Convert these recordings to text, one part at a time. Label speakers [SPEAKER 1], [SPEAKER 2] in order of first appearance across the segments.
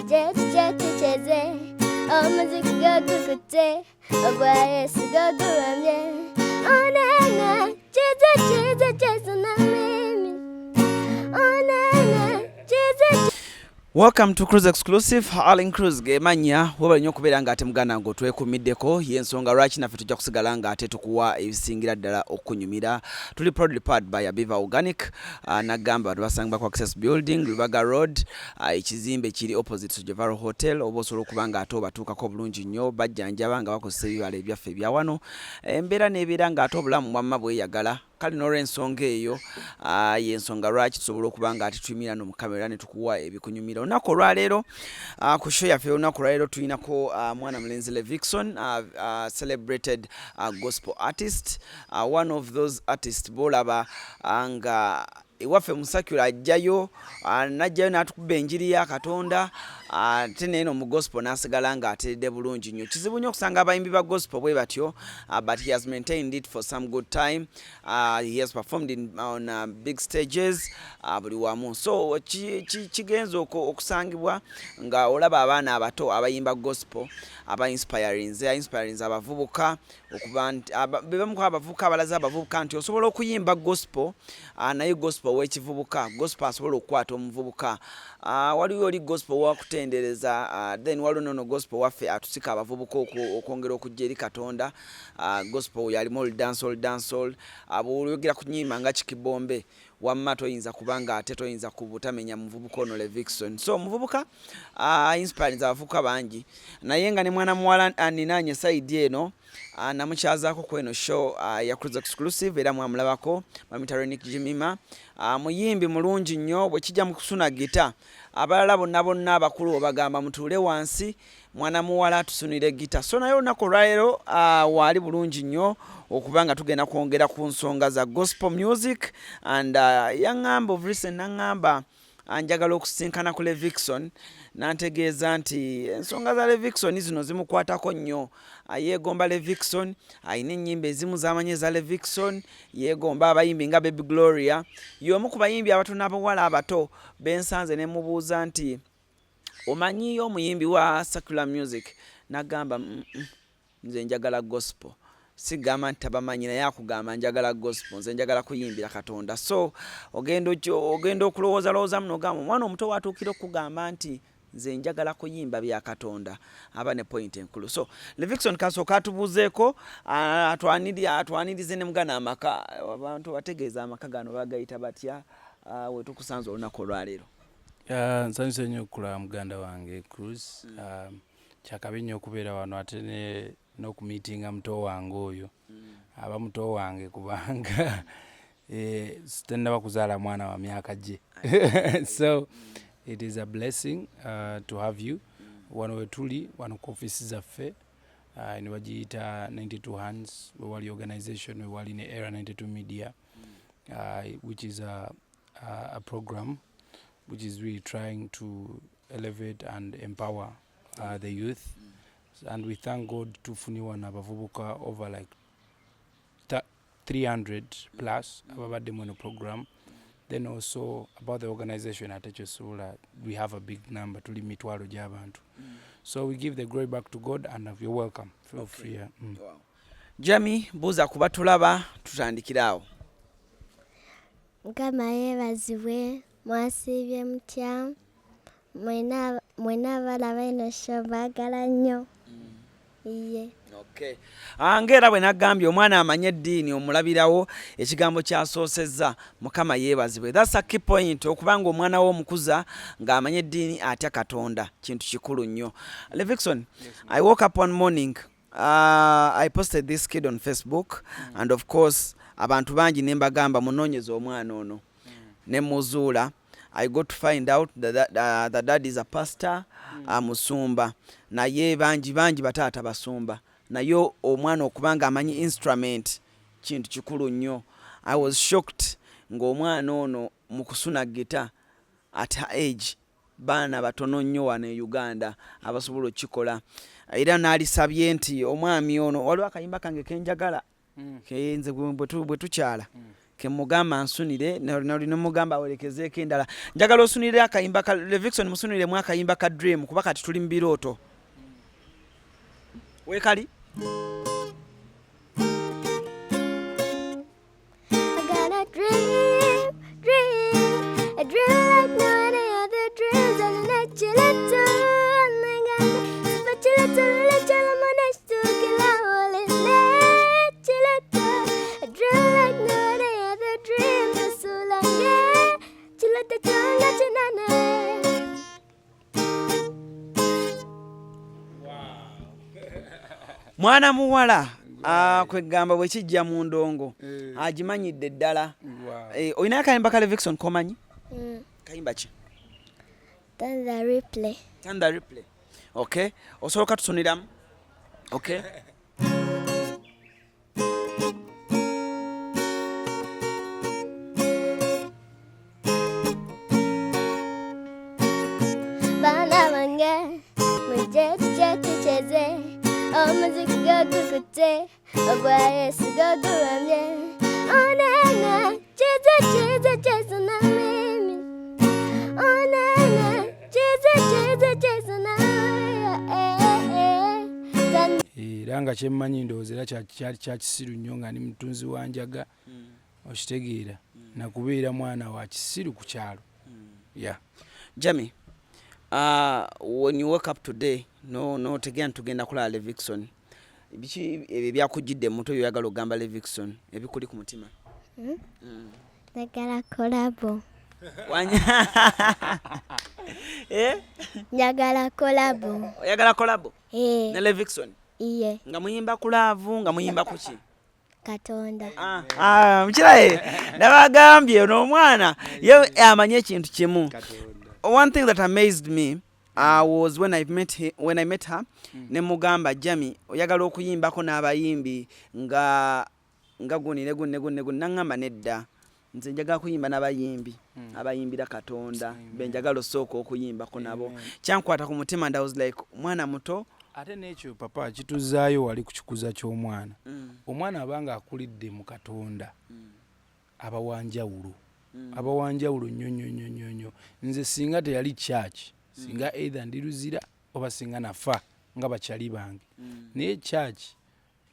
[SPEAKER 1] Tujje, tujje tucheze. Omuziki gugukutte, ogwa Yesu guguwamye. Oh na na, cheza cheza cheza na mimi. Oh na na, cheza.
[SPEAKER 2] Welcome to Cruise Exclusive. Allen Cruz gemanya webale nnyo okubeera ng'ate muganda nga otwekumiddeko. Y'ensonga lwaki naffe tujja kusigala ng'ate tukuwa ebisingira ddala okunyumira. Tuli proudly powered by Abiva Organic. Nagamba abantu basangibwa ku Access Building, Lubaga Road, ekizimbe kiri opposite to Jevaro Hotel, oba osobola okuba ng'ate obatuukako bulungi nnyo. Bajjanjaba nga bakozesa ebibala ebyaffe ebya wano, embeera n'ebeera ng'ate obulamu bwamma bweyagala. Kale n'olw'ensonga eyo, yensonga lwaki tusobola okuba nga ate tuyimira no mu kamera ne tukuwa ebikunyumira. Olunaku olwaleero, ku show yaffe olunaku olwaleero, tulinako mwana mulenzi Levixone, celebrated gospel artist, one of those artists bolaba nga ewaffe mu secular ajjayo, najjayo n'atukuba enjiri ya Katonda, ate naye no mu gospel n'asigala ng'ateredde bulungi nnyo. Kizibu nnyo okusanga abayimbi ba gospel bwe batyo, but he has maintained it for some good time. He has performed on big stages, buli wamu. So kigenza okusangibwa nga olaba abaana abato abayimba gospel aba inspirinze abavubuka okuba nti be bamu ku abavubuka abalaze abavubuka nti osobola okuyimba gospel, naye gospel w'ekivubuka, gospel asobola okukwata omuvubuka. Waliwo oli gospel wakutendereza, then waliwo nono gospel waffe atusika abavubuka okwongera okujja eri Katonda. Gospel yalimu oludancehall, dancehall. Bw'oyogera ku nyimba nga Kikibombe, wamma toyinza kubanga ate toyinza kubutamenya muvubuka ono Levixone. So omuvubuka inspirinze abavubuka bangi, naye nga ne mwana muwala aninaanye side eno, namukyazaako ku eno show ya Cruise Exclusive, era mwamulabako, bamuyita Renick Jemima. Muyimbi mulungi nnyo bwe kijja mu kusuna gita. Abalala bonna bonna abakulu obagamba mutuule wansi, mwana muwala tusunire gita. So naye olunaku olwaleero waali bulungi nnyo okuba nga tugenda kwongera ku nsonga za gospel music. And yaŋŋamba of recent, naŋŋamba njagala okusinkana ku Levixone, nantegeeza nti ensonga za Levixone zino zimukwatako nnyo. Yeegomba Levixone, alina ennyimba ezimu z'amanyi eza Levixone, yeegomba abayimbi nga Baby Gloria. Y'omu ku bayimbi abatono abawala abato bensanze ne mubuuza nti omanyiyo omuyimbi wa secular music, nagamba, Nze njagala gospel." Sigamba nti tabamanyi, naye akugamba njagala gospel, nze njagala kuyimbira Katonda. So ogenda okulowooza lowoozamu nogamba omwana omuto watuukira okugamba nti nze njagala kuyimba bya Katonda, aba ne point enkulu. So Levixone kasooka atubuuzeeko, atwanirize ne mugana amaka, abantu bategeeza amaka gano bagayita batya, wetukusanze olunaku olwaleero.
[SPEAKER 3] Nsanyuse nnyo okulaba muganda wange Cruz. Kyakabi nnyo okubeera wano ate n'okumiitinga muto wange oyo. Aba muto wange kubanga tennaba kuzaala mwana wa myaka gye, so it is a blessing to have you wano. We tuli wano ku office zaffe, ne bagiyita 92 Hands, wewali organization, wewali ne Era 92 Media, which is a program which is really trying to elevate and empower the youth. And we thank God tufunye wano abavubuka over like 300 plus ababadde mu eno program. Then also about the organization, ate kyosobola, we have a big number, tuli mitwalo gy'abantu. So we give the glory back to God and you're welcome. Feel free, yeah.
[SPEAKER 2] Wow. Jami, buuza kuba tulaba tutandikira awo.
[SPEAKER 1] Mukama yeebazibwe, mwasiibye mutya? Mwena mwena abalaba eno show, baagala nnyo. Iye.
[SPEAKER 2] Okay. Ng'era bwe nagambye, omwana amanye eddiini omulabirawo ekigambo kyasoosezza, "Mukama yeebazibwe." That's a key point, okubanga omwana we omukuza ng'amanye eddiini, atya Katonda, kintu kikulu nnyo. Levixone, I woke up one morning, I posted this kid on Facebook, and of course abantu bangi ne mbagamba munoonyeze omwana ono, ne muzuula. I got to find out that the dad is a pastor, musumba, naye bangi bangi bataata basumba, naye omwana okuba nga amanyi instrument kintu kikulu nnyo. I was shocked ng'omwana ono mu kusuna gita at her age, baana batono nnyo wano e Uganda abasobola okukikola. Era naalisabye nti omwami ono, waliwo akayimba kange kenjagala, kenze bwe tukyala. Kemugamba nsunire nemugamba awerekezeeko endala. Njagala osunire akayimba ka Levixone, musuniremu akayimba ka Dream, kuba kati tuli mu birooto. Weekali.
[SPEAKER 1] I got a dream, dream, a dream like no any other dreams. And let you let A dream like no any other dream. The Sulange,
[SPEAKER 2] Mwana muwala kwegamba bwe kijja mu ndongo agimanyidde ddala. Olina akayimba ka Levixone komanyi? Kayimba ki?
[SPEAKER 1] Turn the replay.
[SPEAKER 2] Turn the replay. Okay, osobola katusuniramu? Okay.
[SPEAKER 1] Bana bange mujje tujje tucheze omuziki gugukute ogwa Yesu guguramye onana cheza cheza cheza na mimi onana cheza cheza cheza na eh.
[SPEAKER 3] Era nga kyemmanyi ndowooza era kyali kya kisiru nnyo nga ndi mutunzi wa njaga, okitegeera, nakubeera mwana wa kisiru ku kyalo. Yeah.
[SPEAKER 2] Jamie, when you wake up today, notegera nti tugenda kulaba Levixone, biki ebyo ebyakujjidde mu mutwe byoyagala okugamba Levixone ebikuli ku mutima?
[SPEAKER 1] Njagala collabo.
[SPEAKER 2] Eh?
[SPEAKER 1] Njagala collabo.
[SPEAKER 2] Oyagala collabo?
[SPEAKER 1] Eh.
[SPEAKER 2] Ne Levixone?
[SPEAKER 1] Iye.
[SPEAKER 2] Nga muyimba ku love, nga muyimba ku ki?
[SPEAKER 1] Katonda.
[SPEAKER 2] Mukiraye nabagambye ono omwana ye amanyi ekintu kimu. One thing that amazed me was when I met he, when I met her, ne mugamba Jamie oyagala okuyimbako n'abayimbi nga guni ne guni ne guni ne guni, naŋŋamba nedda, nze njagala kuyimba n'abayimbi abayimbira Katonda, be njagala osooka okuyimbako nabo. Kyankwata ku mutima and I was like, mwana muto.
[SPEAKER 3] Ate n'ekyo papa kituzaayo wali ku kikuza ky'omwana. Omwana abanga akulidde mu Katonda aba wanjawulo, aba wanjawulo nnyo nnyo nnyo nnyo nnyo. Nze singa teyali church, singa either ndi Luzira oba singa nafa nga bakyali bange. Naye church,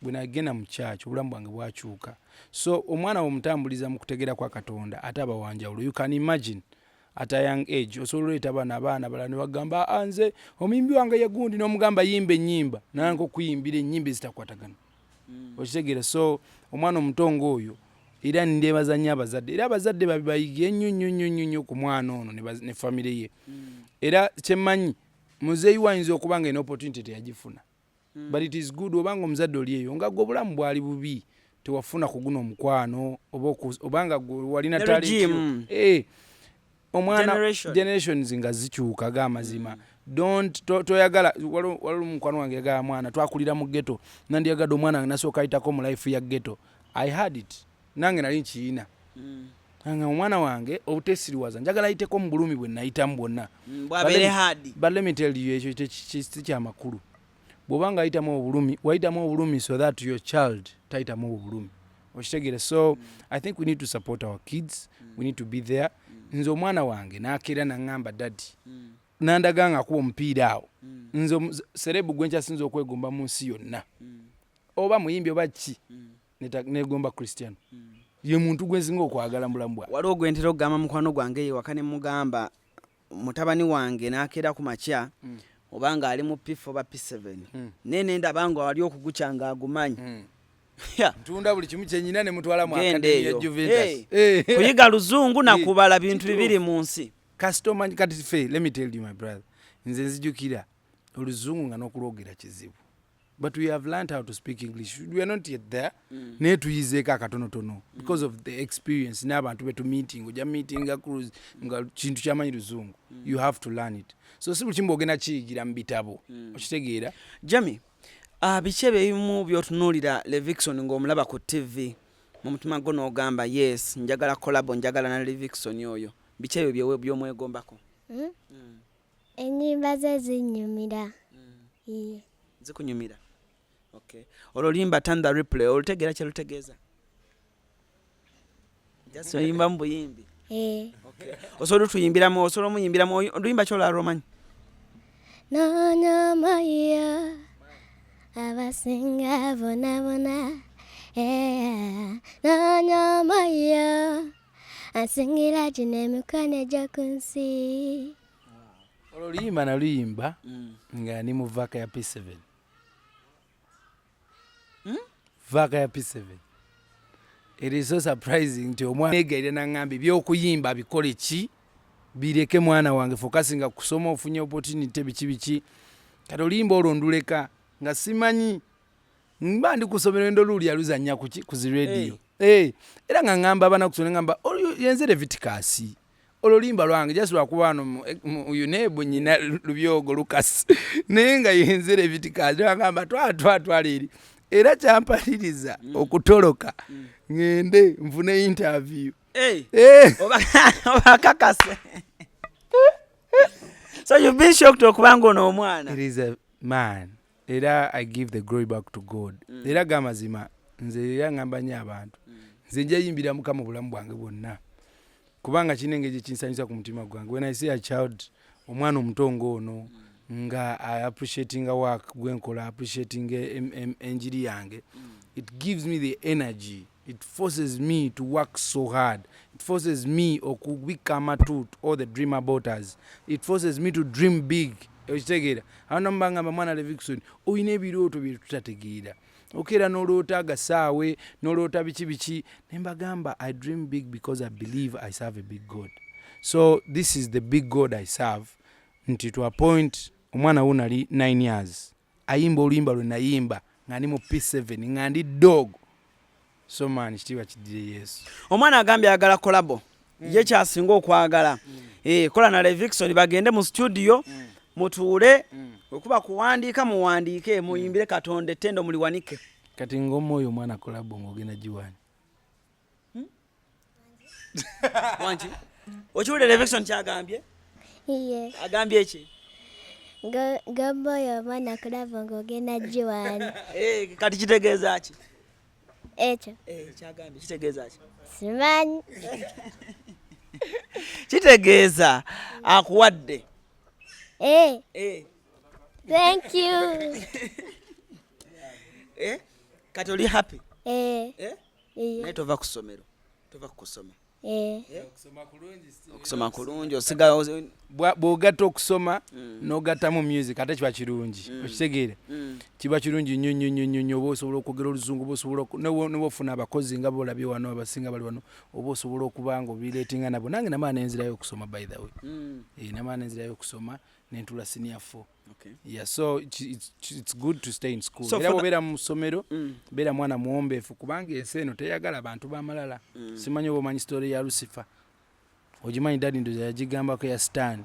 [SPEAKER 3] bwe nagenda mu church obulamu bwange bwakyuka. So omwana bw'omutambuliza mu kutegeera kwa Katonda ate aba wanjawulo. You can imagine at a young age osobola oleeta bano abaana balala ne bagamba, "Ah, nze omuyimbi wange ye gundi," n'omugamba yimba ennyimba, nanka okuyimbira ennyimba ezitakwatagana, okitegeera? So omwana omuto ng'oyo, era ndebaza nnyo abazadde, era abazadde babibayige nnyo nnyo nnyo nnyo nnyo ku mwana ono ne famire ye. Era kyemmanyi muzeeyi we ayinza okuba nga ena opportunity teyagifuna, but it is good obanga omuzadde oli eyo nga gwe obulamu bwali bubi, tewafuna kuguno omukwano oba obanga gwe walina
[SPEAKER 2] Ne
[SPEAKER 3] talent yo.
[SPEAKER 2] regime.
[SPEAKER 3] Omwana
[SPEAKER 2] Generation.
[SPEAKER 3] Generations nga zikyuka g'amazima. Don't toyagala waliwo mukwano wange yagala mwana twakulira mu ghetto, nandiyagadde omwana wange nasooka ayitako mu life ya ghetto. I had it, nange nali nkiyina nga omwana wange obutesiriwaza, njagala ayiteko mu bulumi bwe nayitamu bwonna.
[SPEAKER 2] Bwabeere hard.
[SPEAKER 3] But let me tell you, ekyo si kyamakulu. Bw'obanga ayitamu obulumi, wayitamu obulumi so that your child tayitamu obulumi, okitegeere? So I think we need to support our kids, we need to be there. Nze omwana wange nakeera naŋŋamba, "Daddy," nandaga nga akuba omupiira awo. Nze celeb gwe nkyasinza okwegomba mu nsi yonna, oba muyimbi oba ki, negomba Cristiano. Ye muntu gwe nsinga okwagala mu bulamu bwange.
[SPEAKER 2] Waliwo gwe ntera okugamba mukwano gwange ye waka ne mugamba mutabani wange n'akeera ku makya oba ng'ali mu P4 oba P7, naye nendaba nga wali okugucya ng'agumanyi.
[SPEAKER 3] Ntunda buli kimu kyenyina ne mutwala mu
[SPEAKER 2] Genda
[SPEAKER 3] academy ya
[SPEAKER 2] eyo.
[SPEAKER 3] Juventus.
[SPEAKER 2] Kuyiga luzungu nakubala bintu
[SPEAKER 3] Kituufu.
[SPEAKER 2] bibiri mu nsi.
[SPEAKER 3] Kasita kati fe, let me tell you, my brother, nze nzijukira oluzungu nga n'okulwogera kizibu, but we have learned how to speak English. We are not yet there, naye tuyizeeko akatonotono because of the experience n'abantu betu meeting. Ojja meetinga Cruz nga kintu kyamanyi luzungu, you have to learn it. So si buli kimu bwogenda kiyigira mu bitabo, okitegeera?
[SPEAKER 2] Jamie, biki ebyo ebimu by'otunuulira Levixone ng'omulaba ku TV mu mutima gwo n'ogamba, "Yes, njagala collabo, njagala na Levixone oyo"? Biki ebyo by'omwegombako?
[SPEAKER 1] Ennyimba ze zinnyumira. Iye.
[SPEAKER 2] Zikunyumira, okay. Olwo oluyimba Turn the Replay olutegeera kye lutegeeza? Just oyimba mu buyimbi.
[SPEAKER 1] Eh.
[SPEAKER 2] Osobola otuyimbiramu, osobola omuyimbiramu oluyimba ki olwala lwomanyi?
[SPEAKER 1] Noonya omwoyo abasinga bona bona, eh, noonya omwoyo ansingira gino emikwano egy'oku nsi.
[SPEAKER 3] Olwo oluyimba naluyimba nga ndi mu vac ya P7. Vac ya P7. It is so surprising nti omwana negayira naŋŋamba ebyokuyimba bikole ki, bireke mwana wange, focusinga kusoma, ofunye opportunity, biki biki. Kati oluyimba olwo nduleka nga simanyi mba ndi ku ssomero, ndoluwulira luzannya kuki ku zi radio. Hey. Era nga ŋŋamba abaana kusoma, ŋŋamba oyo yenze Leviticus, olwo oluyimba lwange, just lwakuba wano mu UNEB nyina Lubyogo Lucas, naye nga yenze Leviticus. Ŋŋamba twatwatwala eri, era kyampaliriza okutoloka ŋŋende nfune interview.
[SPEAKER 2] Hey.
[SPEAKER 3] Eh.
[SPEAKER 2] Obakakase. So you've been shocked okubanga ono omwana.
[SPEAKER 3] It is a man, era I give the glory back to God. Era gamazima nze era ngamba nnyo abantu, nze njayimbira Mukama obulamu bwange bwonna, kubanga kirina engeri gyekinsanyusa ku mutima gwange when I see a child, omwana omuto ng'ono, nga appreciatinga work gwenkola, appreciating enjiri yange. It gives me the energy, it forces me to work so hard, it forces me okubika amatu to all the dream about us, it forces me to dream big. Okitegeera? Abantu bangamba, mwana Levixone, olina ebirooto bye tutategeera, okeera n'oloota agasaawe, n'oloota biki biki. Ne mbagamba, I dream big because I believe I serve a big God. So this is the big God I serve, nti to a point omwana wo nali 9 years ayimba oluyimba lwe nayimba nga ndi mu P7, nga ndi dog. So man, kitiibwa kiddire Yesu.
[SPEAKER 2] Omwana agambye ayagala collabo, ye kyasinga okwagala. Eh, kola na Levixone, bagende mu studio, mutuule, okuba kuwandiika muwandiike, muyimbire Katonda ettendo muliwanike.
[SPEAKER 3] Kati ng'omu oyo omwana collabo ng'ogenda giwani?
[SPEAKER 2] Wanki okiwulira Levixone kyagambye?
[SPEAKER 1] Iye.
[SPEAKER 2] Agambye ki?
[SPEAKER 1] Ngomba oyo omwana collabo ng'ogenda giwani.
[SPEAKER 2] Eh, kati kitegeeza ki?
[SPEAKER 1] Ekyo.
[SPEAKER 2] Eh, kyagambye kitegeeza ki?
[SPEAKER 1] Simanyi.
[SPEAKER 2] Kitegeeza akuwadde.
[SPEAKER 1] Eh,
[SPEAKER 2] Eh,
[SPEAKER 1] thank you.
[SPEAKER 2] Eh, kati oli happy?
[SPEAKER 1] Eh,
[SPEAKER 2] Eh?
[SPEAKER 1] iye.
[SPEAKER 2] Naye tova ku ssomero, tova ku kusoma?
[SPEAKER 1] Eh,
[SPEAKER 2] Okusoma kulungi, osigala
[SPEAKER 3] Bw'ogatta okusoma n'ogattamu music, ate kiba kirungi. Okitegeera? Kiba kirungi nnyo nnyo nnyo nnyo nnyo. Oba osobola okwogera oluzungu, oba osobola ne bw'ofuna abakozi nga bolabye wano, abasinga bali wano, oba osobola okuba nga obireetinga nabo. Nange namala nenzirayo okusoma, by the way. Eh, namala nenzirayo okusoma nentula senior four.
[SPEAKER 2] Okay.
[SPEAKER 3] Yeah, so it's good to stay in school.
[SPEAKER 2] So
[SPEAKER 3] era
[SPEAKER 2] for
[SPEAKER 3] bw'obeera mu ssomero, beera mwana muwombeefu, kubanga ensi eno teyagala bantu bamalala. Simanyi oba omanyi story ya Lucifer. Ogimanyi, daddy? Ndoza yagigambako, ya Stan.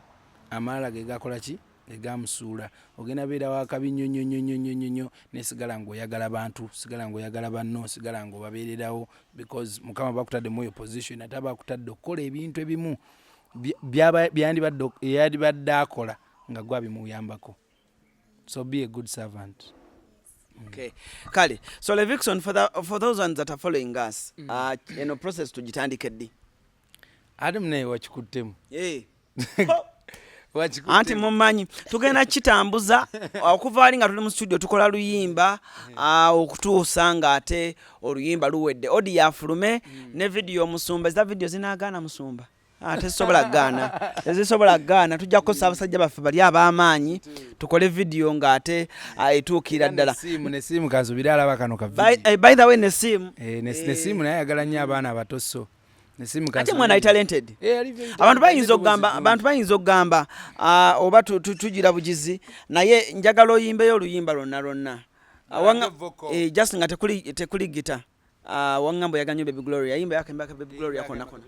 [SPEAKER 3] Amalala ge gakola ki? Ge gamusuula. Ogenda beera wakabi nnyo nnyo nnyo nnyo nnyo nnyo nnyo, nesigala ng'oyagala bantu, sigala ng'oyagala banno, sigala ng'obabeererawo, because Mukama bakutadde mu eyo position, ate abakutadde okukola ebintu ebimu byandibadde akola nga gwe abimuyambako. So be a good servant.
[SPEAKER 2] Okay. Kale, so Levixone, for those ones that are following us, eno process tugitandike ddi?
[SPEAKER 3] Ate munaye wakikuttemu.
[SPEAKER 2] Eh.
[SPEAKER 3] Wakikuttemu.
[SPEAKER 2] Anti mumanyi tugenda kitambuza okuva ali nga tuli mu studio tukola luyimba, okutuusa ng'ate oluyimba luwedde, audio afulume ne video. Musumba, eza video zinaagaana? Musumba? Ah, tezisobola kugaana, tezisobola kugaana. Tujja kukozesa abasajja baffe bali ab'amaanyi, tukole video ng'ate etuukira ddala.
[SPEAKER 3] Nesiimu, nesiimu kansubire alaba kano ka
[SPEAKER 2] By,
[SPEAKER 3] video.
[SPEAKER 2] eh, by the way, Nesiimu.
[SPEAKER 3] Eh, Nesiimu naye ayagala nnyo abaana abato, so Nesiimu
[SPEAKER 2] Ate mwana ali talented.
[SPEAKER 3] Eh, ali very
[SPEAKER 2] Abantu bayinza
[SPEAKER 3] talented.
[SPEAKER 2] okugamba, abantu bayinza okugamba, oba tugira bugizi, naye njagala oyimbeyo oluyimba lwonna lwonna.
[SPEAKER 3] Vocal.
[SPEAKER 2] Eh, just nga tekuli gita. Waŋŋamba oyagala nnyo Baby Gloria, yimba yakembaka Baby Gloria konna konna.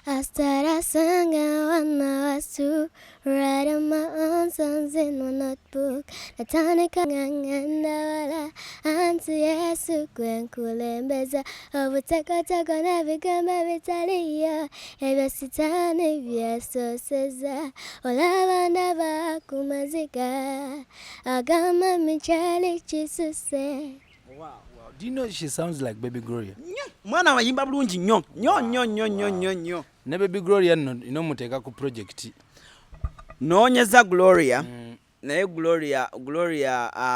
[SPEAKER 1] I started singing when I was 2, writing my own songs in my notebook. Natandika nga ngenda wala, anti Yesu gwe nkulembeza. Obutekoteko n'ebigambo ebitaliyo, ebyo sitaani byesoseza. Olaba ndaba ku maziga, agamba mikyali kisuse.
[SPEAKER 3] Wow. Do you know she sounds like Baby Gloria?
[SPEAKER 2] Mwana wayimba bulungi nnyo nnyo nnyo nnyo nnyo nnyo nnyo.
[SPEAKER 3] Ne Baby Gloria nno inomuteeka ku project.
[SPEAKER 2] Noonyeza Gloria. Naye Gloria,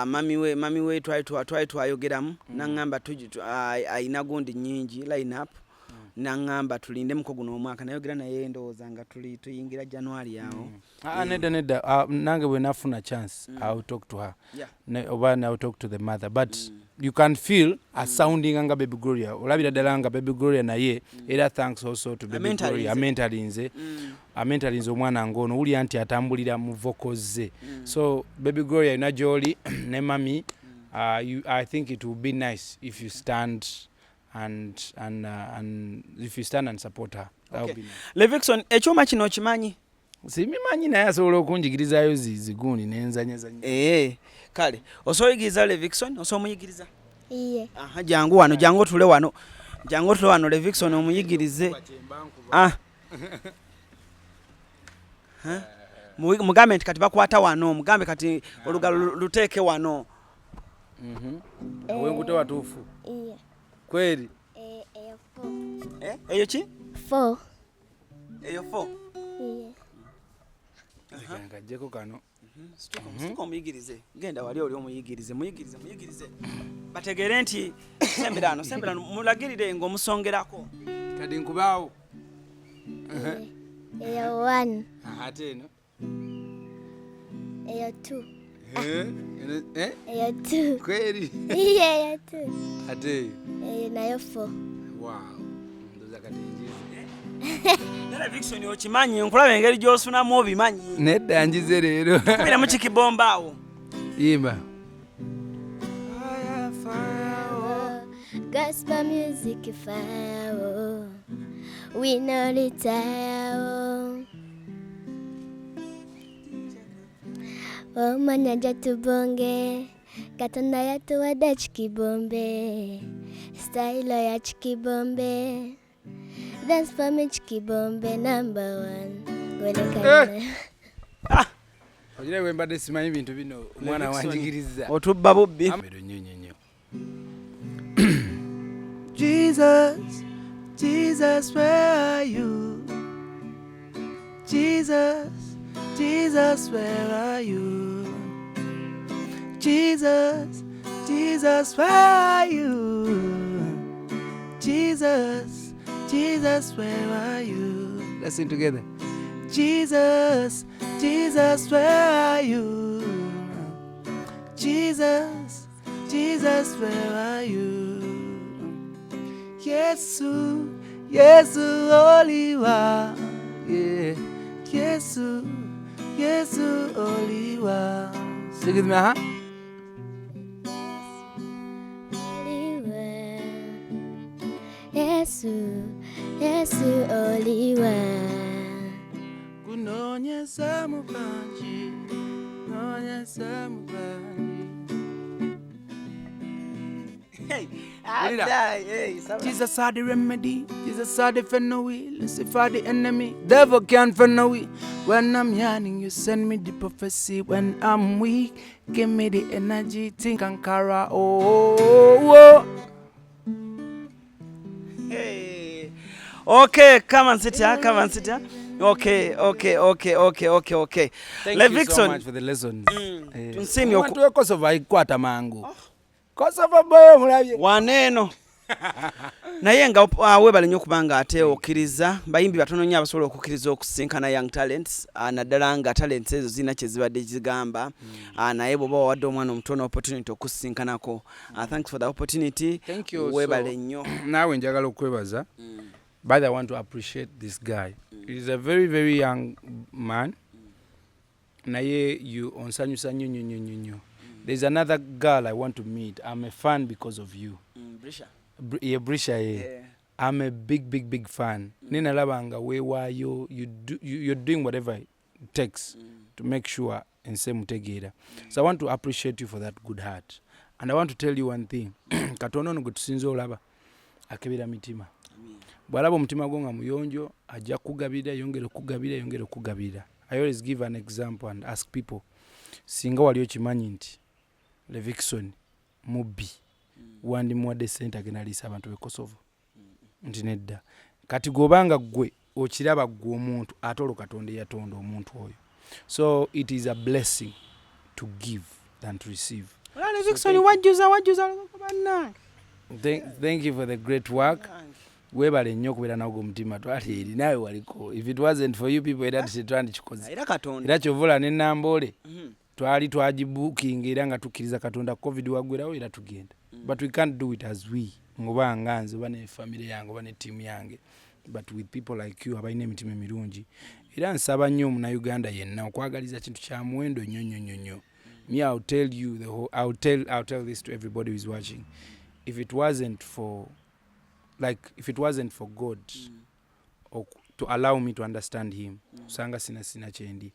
[SPEAKER 2] mami we twali twayogeramu, naŋŋamba ayina gundi nnyingi line up, naŋŋamba tulindemuko guno omwaka. Nayogera naye, ndowooza nga tuli tuyingira January awo.
[SPEAKER 3] Ah, nedda, nedda. Nange bwe nafuna chance, I will talk to her. Oba I will talk to the mother, but you can feel a sounding nga Baby Gloria, olabira ddala nga Baby Gloria. Naye era thanks also to Baby
[SPEAKER 2] Amentalinze.
[SPEAKER 3] Gloria, amentalinze amentalinze omwana ng'ono, owulira nti atambulira mu vocals ze. So Baby Gloria, yona gy'oli ne mami, I think it will be nice if you stand and if you stand and support her. That would be nice.
[SPEAKER 2] Levixone, ekyuma kino okimanyi?
[SPEAKER 3] Simimanyi, naye asobola okunjigirizaayo zigundi nenzanyazanya.
[SPEAKER 2] Ee, kale osobola oyigiriza Levixone? Osobola omuyigiriza?
[SPEAKER 1] Iye.
[SPEAKER 2] Aha, jangu wano, jangu otule wano, jangu otule wano, Levixone, omuyigirize. Ah. Ha? Mugambe nti kati bakwata wano, mugambe kati olugalo luteeke wano.
[SPEAKER 3] Wenkute watuufu?
[SPEAKER 1] Iye.
[SPEAKER 3] Kweri?
[SPEAKER 1] Eyo four.
[SPEAKER 2] Eh, eyo ki?
[SPEAKER 1] Four.
[SPEAKER 2] Eyo four?
[SPEAKER 1] Iye.
[SPEAKER 3] Nkajjeko kano.
[SPEAKER 2] Situka, situka omuyigirize. Genda wali oli omuyigirize, muyigirize, muyigirize, bategeere nti semberano, semberano, mulagirire ng'omusongerako.
[SPEAKER 3] Kati nkubaawo.
[SPEAKER 1] Eyo one.
[SPEAKER 3] Ate eno?
[SPEAKER 1] Eyo two.
[SPEAKER 3] Eh? Eh?
[SPEAKER 1] Eyo two.
[SPEAKER 3] Kweri?
[SPEAKER 1] Iye, eyo two.
[SPEAKER 3] Ate eyo?
[SPEAKER 1] Eyo nayo four.
[SPEAKER 3] Wow, ndoza kati njize.
[SPEAKER 2] Naye Levixone okimanyi, nkulaba engeri gy'osunamu obimanyi.
[SPEAKER 3] Nedda, njize leero.
[SPEAKER 2] Kubiramu kikibomba awo.
[SPEAKER 3] Yimba.
[SPEAKER 1] Gospel music fire, oh. We no retire, oh. Omanya tubonge, Katonda yatuwadde kikibombe, style ya kikibombe, dance for me kikibombe number one. Gwelekana.
[SPEAKER 3] Ogira bwe mbadde simanyi bintu bino, omwana
[SPEAKER 2] Levixone.
[SPEAKER 3] wanjigiriza.
[SPEAKER 2] Otubba bubbi.
[SPEAKER 3] Ero nnyo nnyo nnyo.
[SPEAKER 2] Jesus, Jesus, where are you? Jesus, Jesus, where are you? Jesus, Jesus, where are you? Jesus, Jesus, where are you?
[SPEAKER 3] Let's sing together.
[SPEAKER 2] Jesus, Jesus, where are you? Jesus, Jesus, where are you? Yesu, Yesu, Oliwa, yeah. Yesu, Yesu, Oliwa.
[SPEAKER 3] Sing with me, huh?
[SPEAKER 1] Oliwa. Yesu, Yesu oliwa.
[SPEAKER 3] Kunonyesa mubanji, nonyesa mubanji.
[SPEAKER 2] Hey,
[SPEAKER 3] Jesus are the remedy, Jesus are the fenoi, Lucifer the enemy, devil can't fenoi. When I'm yearning, you send me the prophecy. When I'm weak, give me the energy. Think Ankara, oh.
[SPEAKER 2] Hey. Okay, come and sit here, come and sit here. Okay.
[SPEAKER 3] Thank you so
[SPEAKER 2] Levixone.
[SPEAKER 3] Much for the lessons. Eh,
[SPEAKER 2] Tunsiimye
[SPEAKER 3] omuntu we Kosovo ayikwata mangu. Kosovo boy omulabye.
[SPEAKER 2] Waneeno naye nga weebale nnyo okubanga ate okkiriza. Bayimbi batono nnyo abasobola okukkiriza okusisinkana young talents, naddala nga talents ezo zirina kye zibadde zigamba. Naye bw'oba wawadde omwana omutono opportunity okusisinkanako, thanks for the opportunity.
[SPEAKER 3] Thank you.
[SPEAKER 2] Weebale nnyo.
[SPEAKER 3] Naawe njagala okwebaza. By the I want to appreciate this guy. He's a very very young man. Naye you onsanyusa nnyo nnyo nnyo nnyo nnyo. There's another girl I want to meet. I'm a fan because of you.
[SPEAKER 2] Brisha.
[SPEAKER 3] Ye Brisha ye.
[SPEAKER 2] Yeah.
[SPEAKER 3] I'm a big big big fan. Mm. Nalaba nga weewaayo, you're doing whatever it takes to make sure ensi emutegeera. So I want to appreciate you for that good heart. And I want to tell you one thing. Katonda ono gwe tusinze olaba akebera mitima. Bw'alaba omutima gwo nga muyonjo, ajja kukugabirira, yongere okukugabirira, yongere okukugabirira. I always give an example and ask people, singa wali okimanyi nti Levixone mubbi. Wandimuwadde sente agenda aliisa abantu b'e Kosovo? Nti nedda. Kati gweobanga gwe okiraba gwe omuntu, ate olwo Katonda eyatonda omuntu oyo. So it is a blessing to give than to receive.
[SPEAKER 2] Levixone, wajjuza wajjuza bannange.
[SPEAKER 3] Thank you for the great work. Weebale nnyo okubeera nawo omutima. Twali eri naawe waliko. If it wasn't for you people, era tetwandikikoze.
[SPEAKER 2] Era Katonda.
[SPEAKER 3] Era kyovula ne Namboole twali twagibuukinga era nga tukkiriza Katonda, COVID waggwerawo era tugenda. But we can't do it as we, ngoba nga nze oba ne family yange oba ne team yange, but with people like you abalina emitima emirungi. Era nsaba nnyo omunauganda yenna okwagaliza kintu kya muwendo nnyo nnyo nnyo nnyo. Me, I'll tell you the whole, I'll tell this to everybody who is watching: if it wasn't for like if it wasn't for God to allow me to understand him, osanga sina kyendi.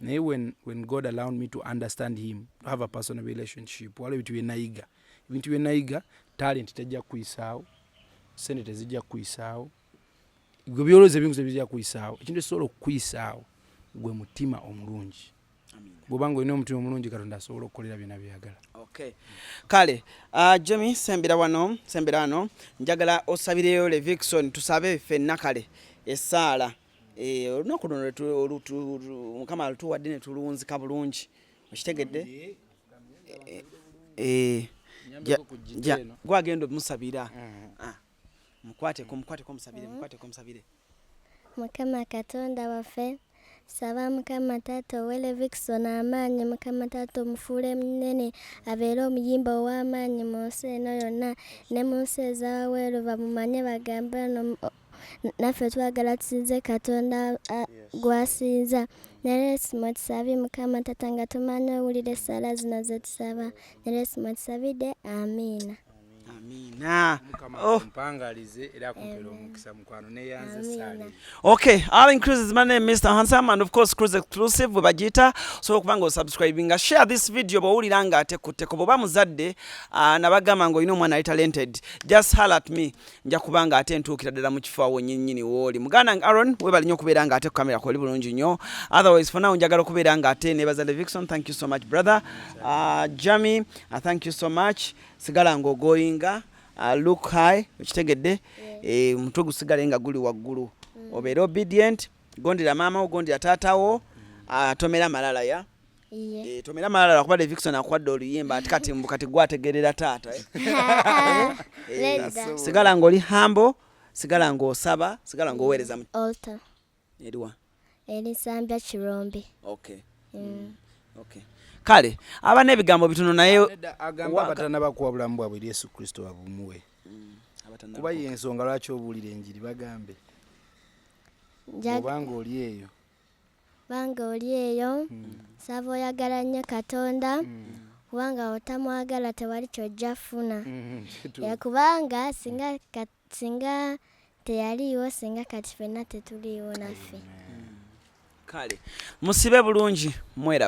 [SPEAKER 3] Naye when God allowed me to understand him, to have a personal relationship, waliwo ebintu byenayiga, ebintu byenayiga. Talent tejja kukuyisaawo, sente tezijja kukuyisaawo, gwe byolowooza ebintu tebijja kukuyisaawo. Ekintu ekisobola okukuyisaawo gwe mutima omulungi. Bw'obanga olina omutima omulungi, Katonda asobola okukolera byonna byeyagala.
[SPEAKER 2] Okay. Kale Jemi, sembera wano, sembera wano. Njagala osabireyo Levixone, tusabe ffenna. Kale essaala. Olunaku luno Mukama alutuwadde ne tulunzika bulungi, okitegedde? Gwagenda omusabira. Ah, mukwateko, mukwateko, musabire, mukwateko, musabire.
[SPEAKER 1] Mukama Katonda waffe, saba Mukama Taata owe Levixone amaanyi. Mukama Taata, omufuule munene, abeere omuyimba ow'amaanyi mu nsi eno yonna ne mu nsi ez'aweeru, bamumanye, bagambe no naffe twagala tusinze Katonda gwasinza. Ne Yesu mwetusabye, Mukama Taata, nga tumanyi owulira essaala zino ze tusaba. Ne Yesu mwetusabidde, amiina.
[SPEAKER 2] Amiina.
[SPEAKER 3] Mukama
[SPEAKER 2] Oh.
[SPEAKER 3] akumpangalize era akumpera omukisa, mukwano, neyanze essaala eyo.
[SPEAKER 2] Okay, Allen Cruz is my name, Mr. Handsome, and of course Cruz Exclusive bwe bagiyita. Osobola okuba nga osubscribinga, share this video bw'owulira nga atekutteko. Bw'oba muzadde nabagamba ng'olina omwana ali talented, just holler at me, nja kuba nga ate ntuukira ddala mu kifo awo nnyinnyini w'oli. Muganda wange Aaron, weebale nnyo okubeera nga ate ku kamera kwoli bulungi nnyo. Otherwise for now njagala okubeera nga ate nebaza Levixone. Thank you so much, brother. Jami, thank you so much. Sigala ng'ogoyinga, look high, okitegedde? Omutwe gusigale nga guli waggulu, obeere obedient, gondera maama wo, gondera taata wo, tomera malala ya.
[SPEAKER 1] Iye.
[SPEAKER 2] Tomera malala kuba Levixone akuwadde oluyimba ati kati mbu kati gwategerera taata, eh.
[SPEAKER 1] Nedda.
[SPEAKER 2] Sigala ng'oli humble, sigala ng'osaba, sigala ng'oweereza mu
[SPEAKER 1] Altar.
[SPEAKER 2] Eriwa?
[SPEAKER 1] Erisambya Kirombe.
[SPEAKER 2] Okay. Okay. Kale aba n'ebigambo bitono naye
[SPEAKER 3] Nedda, agamba abatannabakuwa bulamu bwabwe eri Yesu Kristo babumuwe, kuba ye ensonga lwaki obuulira enjiri. Bagambe obanga oli eyo.
[SPEAKER 1] Banga oli eyo, saba oyagala nnyo Katonda, kubanga otamwagala tewali kyojja funa. Ya, kubanga singa teyaliiwo, singa kati ffenna tetuliiwo naffe.
[SPEAKER 2] Kale musibe bulungi, mweraba.